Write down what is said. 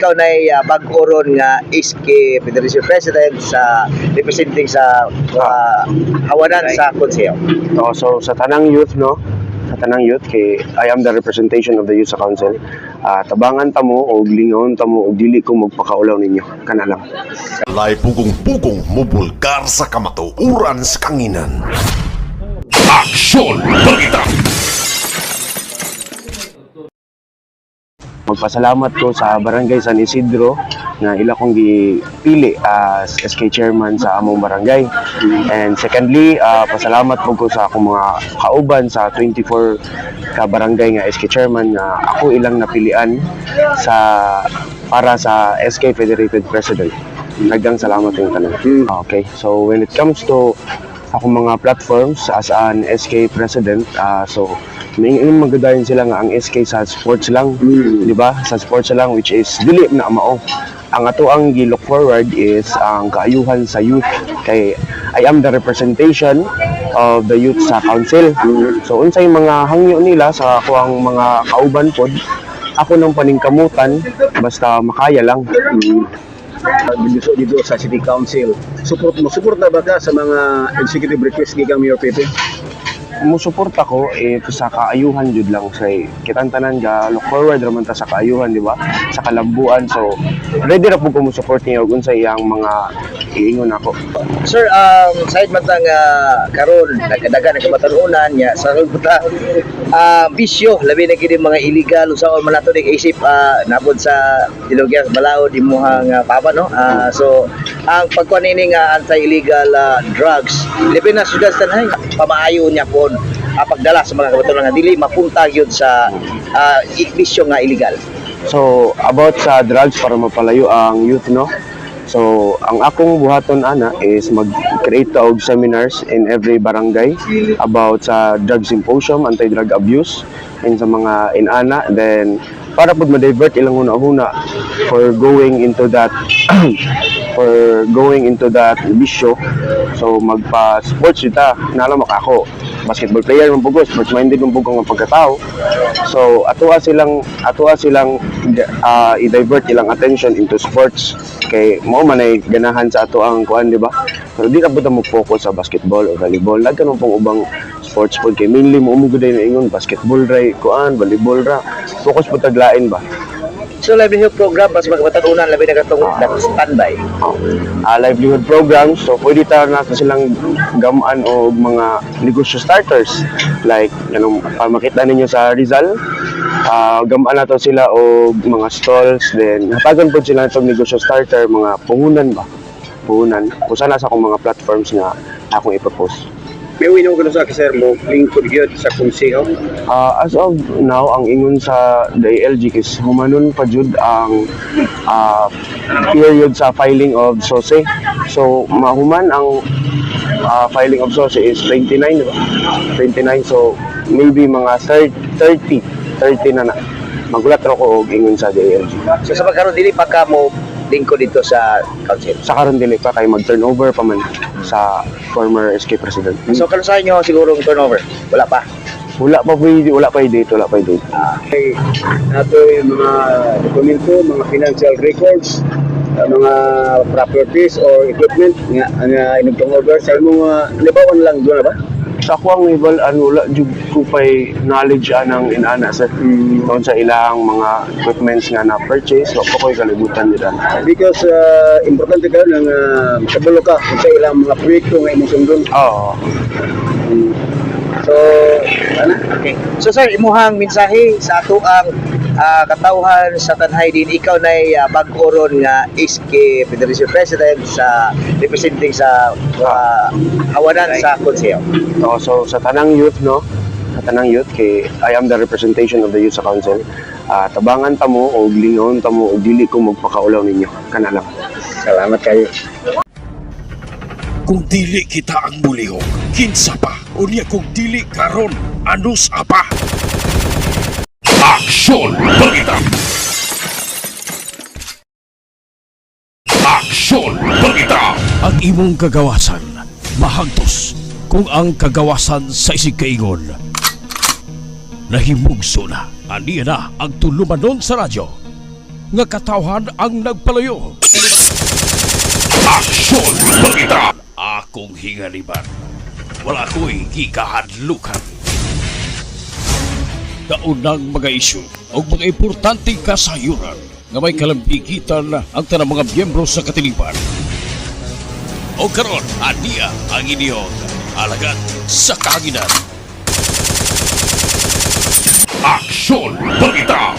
Ikaw na bag-o ron nga SK Federation President sa representing sa Hawanan sa Konseho. Oh, so sa tanang youth, no, sa tanang youth kay I am the representation of the youth sa council. Tabangan ta mo og lingawon ta mo og dili ko magpakaulaw ninyo. Kana lang. Walay pugong-pugong mubulgar sa kamatuoran sa kanginan. Aksyon Balita! Magpasalamat ko sa Barangay San Isidro na ila kong gipili as SK chairman sa among barangay. And secondly, pasalamat po ko sa akong mga kauban sa 24 ka barangay nga SK chairman nga ako ilang napilian sa para sa SK Federated President. Daghang salamat yung tanan. Okay, so when it comes to akong mga platforms as an SK president, so may magadayon sila nga ang SK sa sports lang, di ba? Sa sports lang, which is dili na mao. Ang ato ang gi-look forward is ang kaayuhan sa youth kay I am the representation of the youth sa council. So unsay mga hangyo nila sa ako ang mga kauban pod, ako nang paningkamutan basta makaya lang. Dito dito sa City Council. Support mo, support na ba ka sa mga executive request gikan Mayor Pepe? Musuporta ko if sa kaayuhan jud lang, say kitang tanan ga look forward raman ta sa kaayuhan, di ba, sa kalambuan. So ready ra pud ko mo support niya og unsa iyang mga iingon ako. Sir, side man tang karon nagkadagan ang kabatan-unan nya sa buta bisyo, labi na gid mga illegal, usaon man nato ning isip nabod sa Ilugyan, Balaod, imuhang papa, no? So ang pagkuan ini nga anti-illegal drugs, labi na siyudad sa Tanay, pamaayo niya pod pagdala sa mga kabatan nga dili mapunta gyud sa bisyo nga illegal. So about sa drugs, para mapalayo ang youth, no, so ang akong buhaton ana is mag-create ta og seminars in every barangay about sa drug symposium, anti-drug abuse and sa mga inana, then para pud ma-divert ilang huna-huna for going into that bisyo. So magpa sports ta, nala maka ako basketball player man pud ko, sports minded man pud ko nga pagkatao. So atoa silang i-divert ilang attention into sports kay mao man ay ganahan sa ato ang kuan, di ba? Pero di ra pud ta mo focus sa basketball or volleyball, daghan man pong ubang sports pod kay mainly mo mo gud na ingon basketball ra, kuan, volleyball ra. Focus pud tag lain ba. So livelihood program para sa mga kabatan-unan, labi na katong standby. Livelihood programs. So pwede ta nato silang gamaan og mga negosyo starters like anong para makita ninyo sa Rizal, gamaan nato sila og mga stalls, then hatagan pod sila itong negosyo starter, mga puhunan ba, puhunan. Usa na sa akong mga platforms nga akong ipropose. May winaw ko sa sir mo lingkod gyud sa konseho. As of now, ang ingon sa DILG is humanon pa jud ang period sa filing of SOCE. So mahuman ang filing of SOCE is 29, di ba? 29, so maybe mga 30 30 na na. Magulat ra ko og ingon sa DILG. So sa pagkaron dili pa ka mo lingkod dito sa council? Sa karon dili pa kay mag-turnover pa man sa former SK president. So kanusahan nyo siguro ang turnover? Wala pa. Wala pa date, wala pa date. Okay. Nato yung mga dokumento, mga financial records, mga properties or equipment nga nga inog over sa imong libawan lang doon na ba? Sa ako ang ibal ano, wala jud ko pay knowledge anang inana sir. Doon sa ilang mga equipments nga na purchase, wa pa ko'y kalibutan nila. Because importante kayo nang makabalo ka kung sa ilang mga proyekto nga imong sundon. Oo. So, ana. Okay. So sir, imuhang mensahe sa ato ang katawhan sa Tanay din, ikaw na bag-o ron nga SK Federation President sa representing sa Hawanan sa Konseho. Oo, so sa tanang youth, no, sa tanang youth kay I am the representation of the youth sa council. Tabangan ta mo og lingawon ta mo og dili ko magpakaulaw ninyo. Kana lang. Salamat kayo. Kung dili kita ang mulihok, kinsa pa? Unya kung dili karon, anus apa? Aksyon Balita! Aksyon Balita! Ang imong kagawasan, mahagtos kung ang kagawasan sa isigkaingon. Nahimugso na, aniya na ang tulumanon sa radyo. nga katawhan ang nagpalayo. Aksyon Balita. Akong hingaliban. Wala ko'y gikahadlukan. Daunang mga isyu o mga importanteng kasayuran nga may kalambigitan ang tanang mga miyembro sa katilipan. O karon, ania ang inyong alagad sa kahanginan. Aksyon Balita.